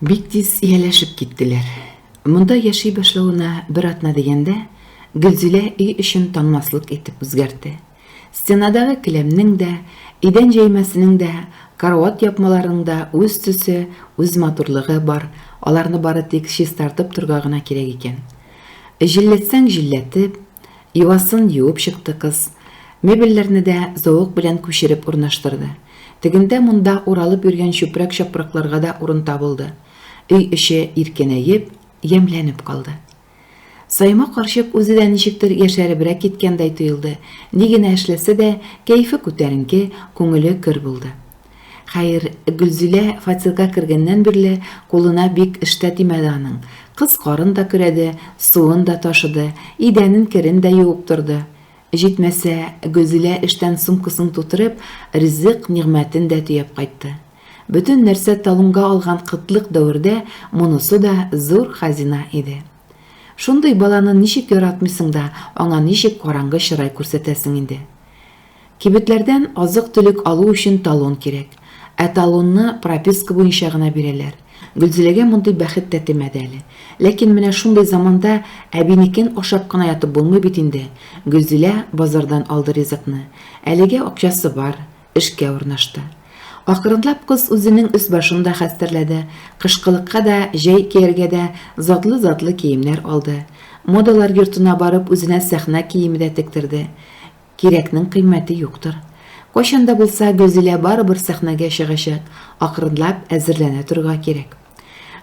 Бик тиз ияләшеп киттеләр. Монда яши башлавына бер атна дигәндә, Гөлзилә өй эчен танмаслык итеп үзгәртте. Стенадагы келәмнең дә, идән җәймәсенең дә, карават япмаларының да үз төсе, үз матурлыгы бар, аларны бары тик чистартып торырга гына кирәк икән. Җилләтсәң җилләтеп, юасын юып чыкты кыз. Мебельләрне дә завык белән күчереп урнаштырды. Тегендә-монда уралып йөргән чүпрәк-чапракларга да урын табылды. Өй эче иркенәеп, ямьләнеп калды. Саимә карчык үзе дә ничектер яшәребрәк киткәндәй тоелды, ни генә эшләсә дә, кәефе күтәренке, күңеле көр булды. Хәер, Гөлзилә фатирга кергәннән бирле кулына бик эш тә тимәде аның. Кыз карын да көрәде, суын да ташыды, идәнен-керен дә юып торды. Җитмәсә, Гөлзилә эштән сумкасын тутырып, ризык-нигъмәтен дә төяп кайтты. Бөтен нәрсә талонга алган кытлык дәвердә монысы да зур хазина иде. Шундый баланы ничек яратмыйсың да, аңа ничек караңгы чырай күрсәтәсең инде? Кибетләрдән азык-төлек алу өчен талон кирәк. Ә талонны прописка буенча гына бирәләр. Гөлзиләгә мондый бәхет тәтемәде әле. Ләкин менә шундый заманда әбинекен ашап кына ятып булмый бит инде. Гөлзилә базардан алды ризыкны. Әлегә акчасы бар. эшкә урнашты. Акрынлап кыз үзенең өс-башын да хәстәрләде, кышкылыкка да, җәй кияргә дә затлы-затлы киемнәр алды. Модалар йортына барып үзенә сәхнә киеме дә тектерде. Кирәкнең кыйммәте юктыр. Кайчан да булса Гөлзилә барыбер сәхнәгә чыгачак, акрынлап әзерләнә торырга кирәк.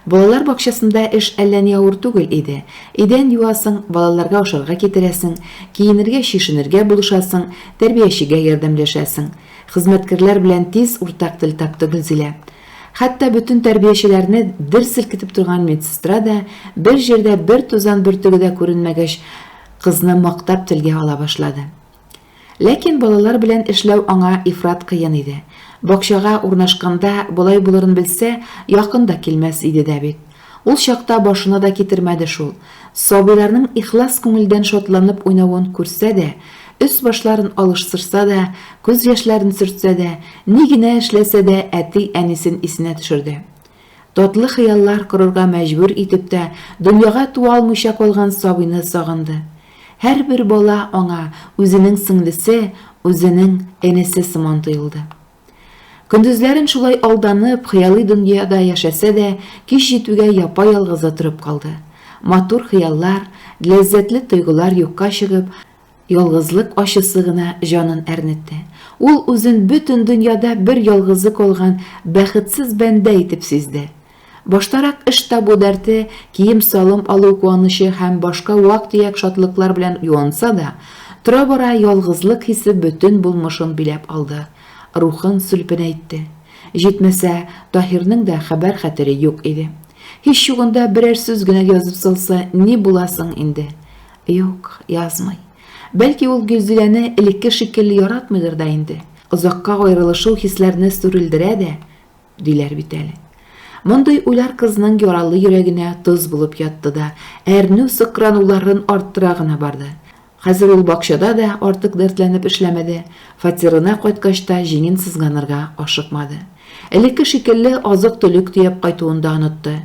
Балалар бакчасында эш әллә ни авыр түгел иде. Идән юасың, балаларга ашарга китерәсең, киенергә-чишенергә булышасың, тәрбиячегә ярдәмләшәсең. Хезмәткәрләр белән тиз уртак тел тапты Гөлзилә. Хәтта бөтен тәрбиячеләрне дер селкетеп торган медсестра да, бер җирдә бер тузан бөртеге дә күренмәгәч, кызны мактап телгә ала башлады. Ләкин балалар белән эшләү аңа ифрат кыен иде. Бакчага урнашканда болай булырын белсә, якын да килмәс иде дә бит. Ул чакта башына да китермәде шул. Сабыйларның ихлас күңелдән шатланып уйнавын күрсә дә, өс-башларын алыштырса да, күз яшьләрен сөртсә дә, ни генә эшләсә дә әти-әнисен исенә төшерде. Татлы хыяллар корырга мәҗбүр итеп тә, дөньяга туа алмыйча калган сабыйны сагынды. Һәрбер бала аңа үзенең сеңлесе, үзенең энесе сыман тоелды. Көндезләрен шулай алданып, хыялый дөньяда яшәсә дә, кич җитүгә япа-ялгызы торып калды. Матур хыяллар, ләззәтле тойгылар юкка чыгып, Ялгызлык ачысы гына җанын әрнетте. Ул үзен бөтен дөньяда бер ялгызы калган бәхетсез бәндә итеп сизде. Баштарак эш табу дәрте, кием-салым алу куанычы һәм башка вак-төяк шатлыклар белән юанса да, тора-бара ялгызлык хисе бөтен булмышын биләп алды, рухын сүлпенәйтте. Җитмәсә, Таһирның да хәбәр-хәтере юк иде. Һич югында берәр сүз генә язып салса, ни була соң инде? Юк, язмый. Бәлки ул Гөлзиләне элекке шикелле яратмыйдыр да инде. Озакка аерылышу хисләрне сүрелдерә дә, диләр бит әле. Мондый уйлар кызның яралы йөрәгенә тоз булып ятты да, әрнү-сыкрануларын арттыра гына барды. Хәзер ул бакчада да артык дәртләнеп эшләмәде, фатирына кайткач та җиңен сызганырга ашыкмады. Элекке шикелле азык-төлек төяп кайтуын да онытты.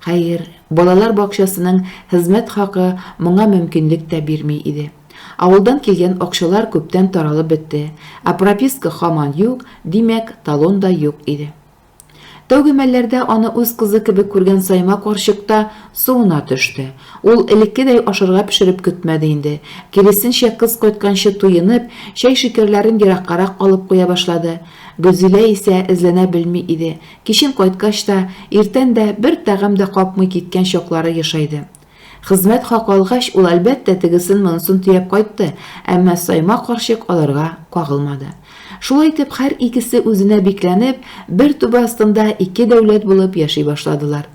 Хәер, балалар бакчасының хезмәт хакы моңа мөмкинлек тә бирми иде. Авылдан килгән акчалар күптән таралып бетте, ә прописка һаман юк, димәк, талон да юк иде. Тәүге мәлләрдә аны үз кызы кебек күргән Саймә карчык та суына төште. Ул элеккедәй ашарга пешереп көтмәде инде. Киресенчә, кыз кайтканчы туенып, чәй-шикәрләрен ераккарак алып куя башлады. Гөлзилә исә эзләнә белми иде. Кичен кайткач та, иртән дә бер тәгам дә капмый киткән чаклары ешайды. Хезмәт хакы алгач, ул, әлбәттә, тегесен-монысын төяп кайтты, әмма Сайма карчык аларга кагылмады. Шулай итеп, һәр икесе үзенә бикләнеп, бер түбә астында ике дәүләт булып яши башладылар.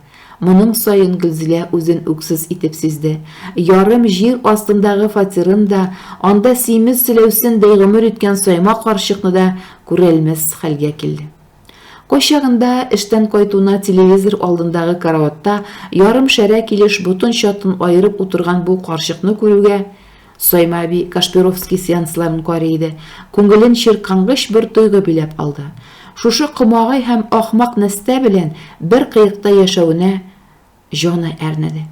Моның саен Гөлзилә үзен үксез итеп сизде. Ярым җир астындагы фатирын да, анда симез селәүсендәй гомер иткән Сайма карчыкны да күрәлмәс хәлгә килде. Кайчагында эштән кайтуына телевизор алдындагы караватта ярым шәрә килеш ботын-чатын аерып утырган бу карчыкны күрүгә, Саймә әби Кашпировский сеансларын карый иде, күңелен чиркангыч бер тойгы биләп алды. Шушы комагай һәм ахмак нәстә белән бер кыекта яшәвенә җаны әрнеде.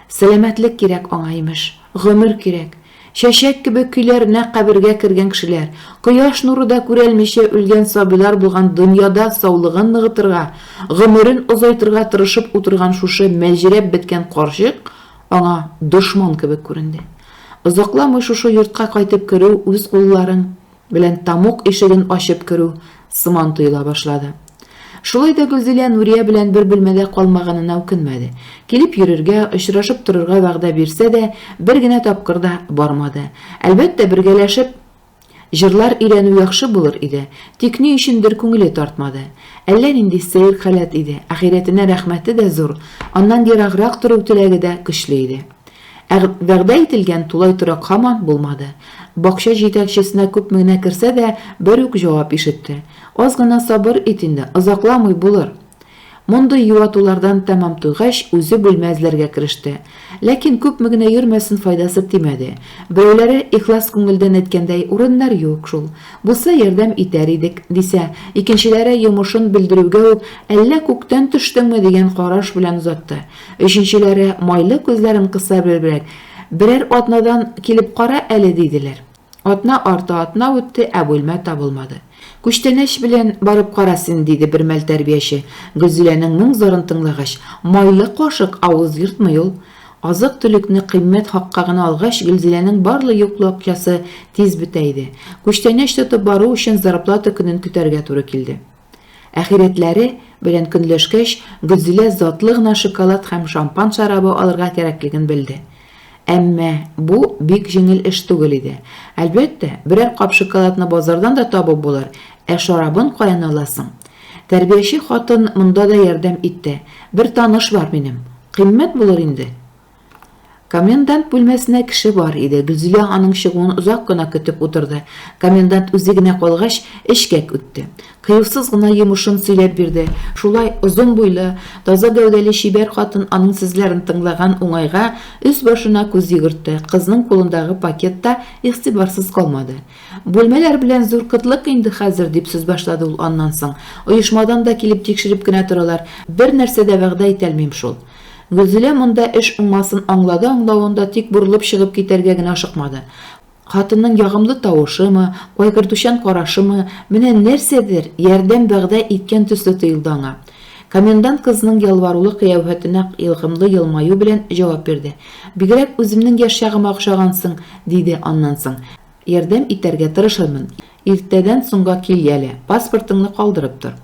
Сәламәтлек кирәк аңа, имеш, гомер кирәк. Чәчәк кебек көйләренә кабергә кергән кешеләр, кояш нуры да күрәлмичә үлгән сабыйлар булган дөньяда саулыгын ныгытырга, гомерен озайтырга тырышып утырган шушы мәлҗерәп беткән карчык аңа дошман кебек күренде. Озакламый шушы йортка кайтып керү үз кулларың белән тәмуг ишеген ачып керү сыман тоела башлады. Шулай да Гөлзилә Нурия белән бер бүлмәдә калмаганына үкенмәде. Килеп йөрергә, очрашып торырга вәгъдә бирсә дә, бер генә тапкыр да бармады. Әлбәттә, бергәләшеп җырлар өйрәнү яхшы булыр иде, тик ни өчендер күңеле тартмады. Әллә нинди сәер халәт иде, ахирәтенә рәхмәте дә зур, аннан ераграк тору теләге дә көчле иде. Ә вәгъдә ителгән тулай торак һаман булмады. Бакча җитәкчесенә күпме генә керсә дә, бер үк җавап ишетте. Аз гына сабыр ит инде, озакламый булыр. Мондый юатулардан тәмам туйгач, үзе бүлмә эзләргә кереште. Ләкин күпме генә йөрмәсен, файдасы тимәде. Берәүләре, ихлас күңелдән әйткәндәй, урыннар юк шул, булса ярдәм итәр идек, дисә, икенчеләре йомышын белдерүгә үк, әллә күктән төштеңме дигән караш белән озатты. Өченчеләре, майлы күзләрен кыса биребрәк, Берәр атнадан килеп кара әле, диделәр. Атна арты атна үтте, ә бүлмә табылмады. Күчтәнәч белән барып кара син, диде бермәл тәрбияче, Гөлзиләнең моң-зарын тыңлагач. Майлы кашык авыз ертмый ул. Азык-төлекне кыйммәт хакка гына алгач, Гөлзиләнең барлы-юклы акчасы тиз бетә иде. Күчтәнәч тотып бару өчен зарплата көнен көтәргә туры килде. Әхирәтләре белән көнләшкәч, Гөлзилә затлы гына шоколад һәм шампан шәрабы алырга кирәклеген белде. Әмма бу бик җиңел эш түгел иде. Әлбәттә, берәр кап шоколадны базардан да табып булыр, ә шәрабын каян аласың? Тәрбияче хатын монда да ярдәм итте, Бер таныш бар минем. Кыйммәт булыр инде. Комендант бүлмәсенә кеше бар иде. Гөлзилә аның чыгуын озак кына көтеп утырды. Комендант үзе генә калгач, эчкә үтте. Кыюсыз гына йомышын сөйләп бирде. Шулай озын буйлы, таза гәүдәле чибәр хатын аның сүзләрен тыңлаган уңайга өс-башына күз йөгертте, кызның кулындагы пакет та игътибарсыз калмады. Бүлмәләр белән зур кытлык инде хәзер, дип сүз башлады ул аннан соң. Оешмадан да килеп тикшереп кенә торалар. Бернәрсә дә вәгъдә итәлмим шул. Гөлзилә монда эш уңмасын аңлады аңлавын да, тик борылып чыгып китәргә генә ашыкмады. Хатынның ягымлы тавышымы, кайгыртучан карашымы, менә нәрсәдер, ярдәм вәгъдә иткән төсле тоелды аңа. Комендант кызның ялварулы кыяфәтенә ягымлы елмаю белән җавап бирде. Бигрәк үземнең яшь чагыма охшагансың, диде аннан соң. Ярдәм итәргә тырышырмын. Иртәдән соңга кил яле, паспортыңны калдырып тор.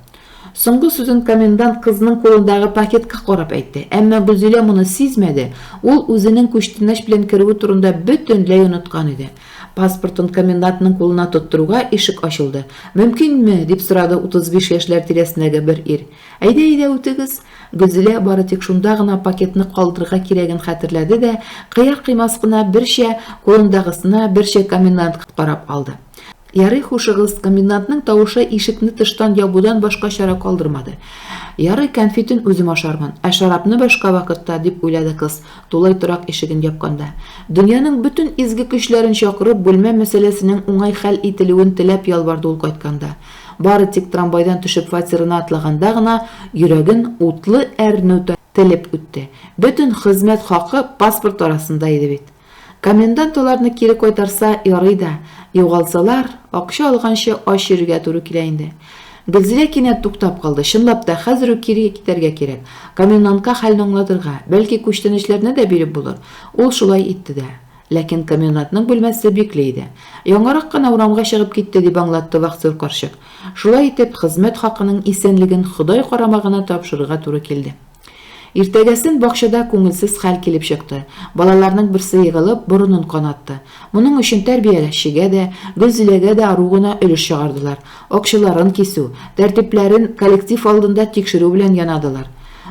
Соңгы сүзен комендант кызның кулындагы пакетка карап әйтте. Әмма Гөлзилә моны сизмәде, ул үзенең күчтәнәч белән керүе турында бөтенләй оныткан иде. Паспортын комендантның кулына тоттыруга ишек ачылды. Мөмкинме? дип сорады 35 яшьләр тирәсендәге бер ир. Әйдә, әйдә, үтегез. Гөлзилә бары тик шунда гына пакетны калдырырга кирәген хәтерләде дә, кыяр-кыймас кына берчә кулындагысына, берчә комендантка карап алды. Ярый, хушыгыз, комендантның тавышы ишекне тыштан ябудан башка чара калдырмады. Ярый, кәнфитен үзем ашармын, ә шәрабны башка вакытта, дип уйлады кыз, тулай торак ишеген япканда. Дөньяның бөтен изге көчләрен чакырып, бүлмә мәсьәләсенең уңай хәл ителүен теләп ялварды ул кайтканда. Бары тик трамвайдан төшеп фатирына атлаганда гына йөрәген утлы әрнү телеп үтте. Бөтен хезмәт хакы паспорт арасында иде бит. Комендант аларны кире кайтарса, ярый да, югалсалар, акча алганчы ач йөрергә туры килә инде. Гөлзилә кинәт туктап калды. Чынлап та, хәзер үк кире китәргә кирәк. Комендантка хәлне аңлатырга, бәлки күчтәнәчләрне дә биреп булыр. Ул шулай итте дә. Ләкин комендантның бүлмәсе бикле иде. Яңарак кына урамга чыгып китте, дип аңлатты вахтер карчык. Шулай итеп, хезмәт хакының исәнлеген Ходай карамагына тапшырырга туры килде. Иртәгәсен бакчада күңелсез хәл килеп чыкты. Балаларның берсе егылып, борынын канатты. Моның өчен тәрбиячегә дә, Гөлзиләгә дә ару гына өлеш чыгардылар. Акчаларын кисү, тәртипләрен коллектив алдында тикшерү белән янадылар.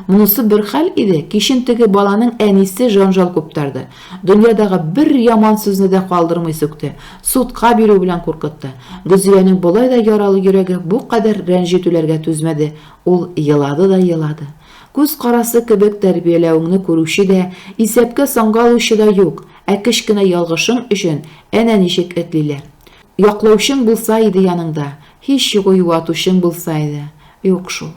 Монысы бер хәл иде, кичен теге баланың әнисе җанжал куптарды. Дөньядагы бер яман сүзне дә калдырмый сүкте, судка бирү белән куркытты. Гөлзиләнең болай да яралы йөрәге бу кадәр рәнҗетүләргә түзмәде, ул елады да елады. Күз карасы кебек тәрбияләвеңне күрүче дә, исәпкә-санга алучы да юк, ә кечкенә ялгышың өчен әнә ничек этлиләр. Яклаучың булса иде яныңда. Һич югы юатучың булса иде. Юк шул.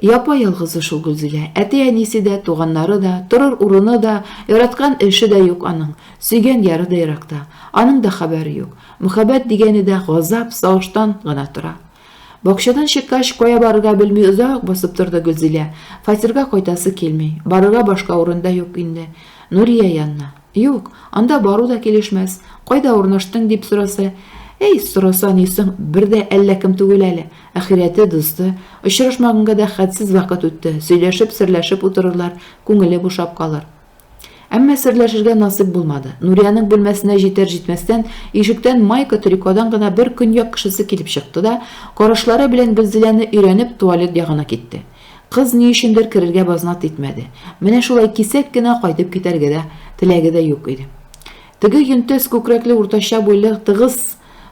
Япа-ялгызы шул Гөлзилә. Әти-әнисе дә, туганнары да, торыр урыны да, яраткан эше дә юк аның. Сөйгән яры да еракта. Аның да хәбәре юк. Мөхәббәт дигәне дә газап, сагыштан гына тора. Бакчадан чыккач, кая барырга белми озак басып торды Гөлзилә. Фатирга кайтасы килми. Барырга башка урын да юк инде. Нурия янына. Юк, анда бару да килешмәс. Кайда урнаштың, дип сораса, әй, сораса ни соң, бер дә әллә кем түгел әле. Ахирәте, дусты. Очрашмаганга да хәтсез вакыт үтте. Сөйләшеп, серләшеп утырырлар, күңеле бушап калыр. Әмма серләшергә насыйп булмады. Нуриянең бүлмәсенә җитәр-җитмәстән, ишектән майка-трикодан гына бер көньяк кешесе килеп чыкты да, карашлары белән Гөлзиләне өйрәнеп, туалет ягына китте. Кыз ни өчендер керергә базнат итмәде. Менә шулай кисәк кенә кайтып китәргә дә теләге дә юк иде. Теге йөнтәс күкрәкле уртача буйлы, тыгыз,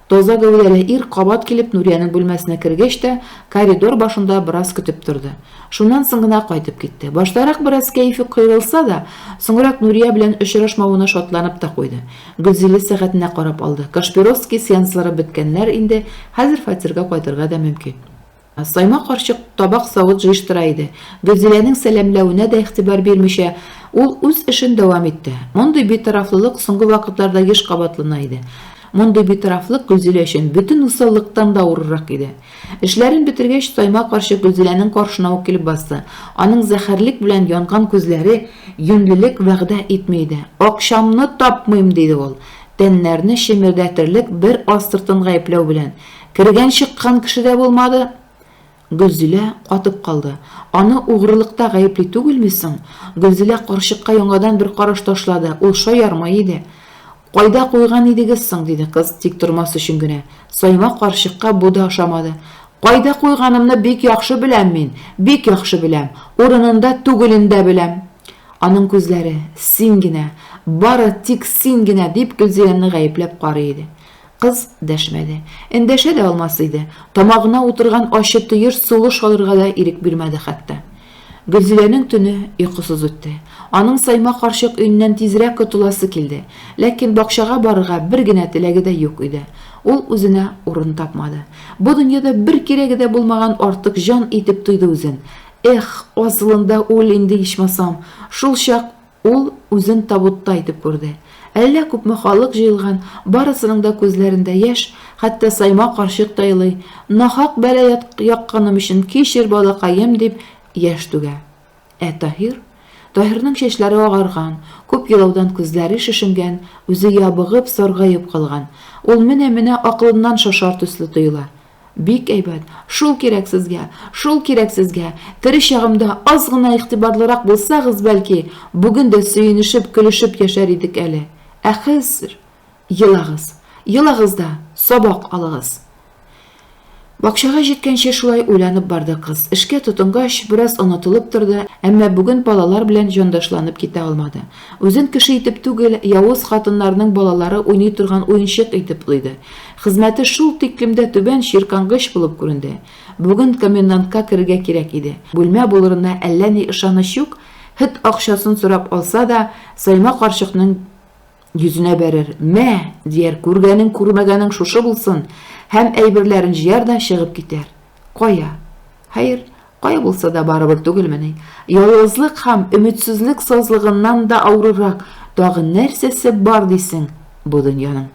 таза гәүдәле ир кабат килеп Нуриянең бүлмәсенә кергәч тә, коридор башында бераз көтеп торды. Шуннан соң гына кайтып китте. Баштарак бераз кәефе кыерылса да, соңрак Нурия белән очрашмавына шатланып та куйды. Гөлзилә сәгатенә карап алды. Кашпировский сеанслары беткәннәр инде, хәзер фатирга кайтырга да мөмкин. Сайма карчык табак-савыт җыештыра иде. Гөлзиләнең сәламләвенә дә игътибар бирмичә, ул үз эшен дәвам итте. Мондый битарафлылык соңгы вакытларда еш кабатлана иде. Мондый битарафлык Гөлзилә өчен бөтен усаллыктан да авыррак иде. Эшләрен бетергәч, Сайма карчык Гөлзиләнең каршына ук килеп басты. Аның зәһәрлек белән янган күзләре юньлелек вәгъдә итми иде. Акчамны тапмыйм, диде ул, тәннәрне чемердәтерлек бер астыртын гаепләү белән. Кергән-чыккан кеше дә булмады. Гөлзилә катып калды. Аны угрылыкта гаепли түгелме соң? Гөлзилә карчыкка яңадан бер караш ташлады. Ул шаярмый иде. Кайда куйган идегез соң? диде кыз, тик тормас өчен генә. Сайма карчыкка бу да ошамады. Кайда куйганымны бик яхшы беләм мин, бик яхшы беләм. Урынында түгелен дә беләм. Аның күзләре, Син генә, бары тик син генә, дип Гөлзиләне гаепләп карый иде. Кыз дәшмәде. Эндәшә дә алмас иде. Тамагына утырган ачы төер сулыш алырга да ирек бирмәде хәтта. Гөлзиләнең төне йокысыз үтте. Аның Сайма карчык өеннән тизрәк котыласы килде. Ләкин бакчага барырга бер генә теләге дә юк иде. Ул үзенә урын тапмады. Бу дөньяда бер кирәге дә булмаган артык җан итеп тойды үзен. Эх, асылында үл инде ичмасам. Шул чак Ул үзен табутта итеп күрде. Әллә күпме халык җыелган, барысының да күзләрендә яшь, хәтта Сайма карчык та елый, Нахак бәла якканым өчен кичер, балакаем, дип яшь түгә. Ә Таһир? Таһирның чәчләре агарган, күп елаудан күзләре шешенгән, үзе ябыгып, саргаеп калган. Ул менә-менә акылыннан шашар төсле тоела. Бик әйбәт. Шул кирәк сезгә. Шул кирәк сезгә. Тере чагымда аз гына игътибарлырак булсагыз, бәлки, бүген дә сөенешеп, көлешеп яшәр идек әле. Ә хәзер елагыз. Елагыз да, сабак алыгыз. Бакчага җиткәнче шулай уйланып барды кыз. Эшкә тотынгач, бераз онытылып торды, әмма бүген балалар белән җандашланып китә алмады. Үзен кеше итеп түгел, явыз хатыннарның балалары уйный торган уенчык итеп тойды. Хезмәте шул тиклем дә түбән чиркангыч булып күренде. Бүген комендантка керергә кирәк иде. Бүлмә булырына әллә ни ышаныч юк, хет акчасын сорап алса да, Саймә карчыкның йөзенә бәрер, Мә! дияр, күргәнең-күрмәгәнең шушы булсын! Һәм әйберләрен җыяр да чыгып китәр. Кая? Хәер, кая булса да барыбер түгелмени? Ялгызлык һәм өметсезлек сазлыгыннан да авыррак тагын нәрсәсе бар дисең бу дөньяның?